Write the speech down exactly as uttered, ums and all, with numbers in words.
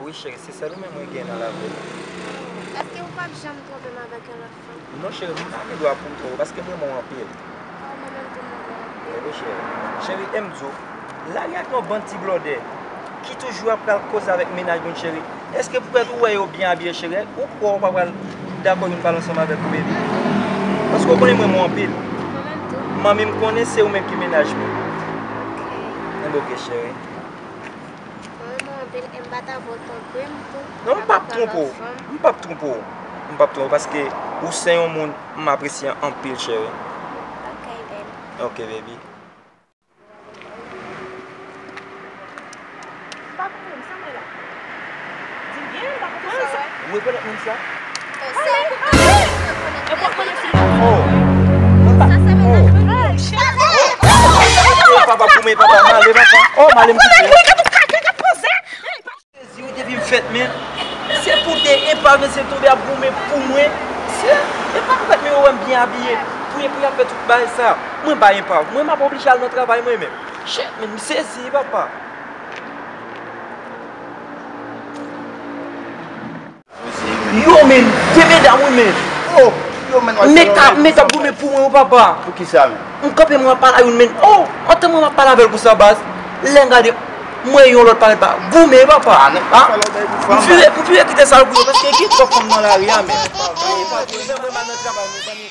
Wi, cheri, se sèl ou menm mwen gen nan lavi. Èske ou p ap janm twonpe m avèk yon lòt fanm? Non, cheri, m pa gen dwa pou m twonpe w, paske m renmen w anpil. Oh, mwen menm tou, m renmen w anpil. Wi, cheri. Cheri, e m di w, lari a gen yon bann ti blòdè ki toujou ap pral koze avèk mennaj moun, cheri. Èske poutèt ou wè yo byen abiye, cheri, ou kwè w pa pral dakò vin pale ansanm avèk ou, baby? Paske w konnen m renmen w anpil. Mwen menm tou. Manmi m konnen se ou menm ki mennaj mwen. Ok. Enben, ok, cheri. Mwen renmen w anpil e m pa ta vle w twonpe m tou. Non, m p ap twonpe w. M p ap twonpe w. M p ap twonpe w paske ou se yon moun m apresye anpil, cheri. Ok, baby. Ok, baby. M pa konprann sa mwen la. Di byen, m pa konprann sa. Ou rekonèt moun sa? Oh. Papa, goumen, papa, male, papa. Oh, male, m kite. Sezi wi depi m fèt, men. Se pou de enpav, men se tonbe ap goumen pou mwen. Se enpav fèt, men yo wè m byen abiye. Pou, pou y ap fè tout bagay sa. Mwen bay enpav. Mwen m ap oblije al nan travay mwen menm. Shit, men m sezi, papa. Yo, men, de medam wi, men. Oh, yo, men, men k ap goumen pou mwen, wi, papa. Pou ki sa, men? M kanpe, mwen ap pale a youn, men. Oh, antan mwen ap pale avè l konsa, baz. Lè m gade, mwen yon lòt parèt ba. Goumen, papa. Ah, nèg pa sa lòt bay pou fanm. M vire, m vire kite sa l pou yo, paske gen twòp fanm nan lari a, men. Mwen mal nan travay, mezanmi.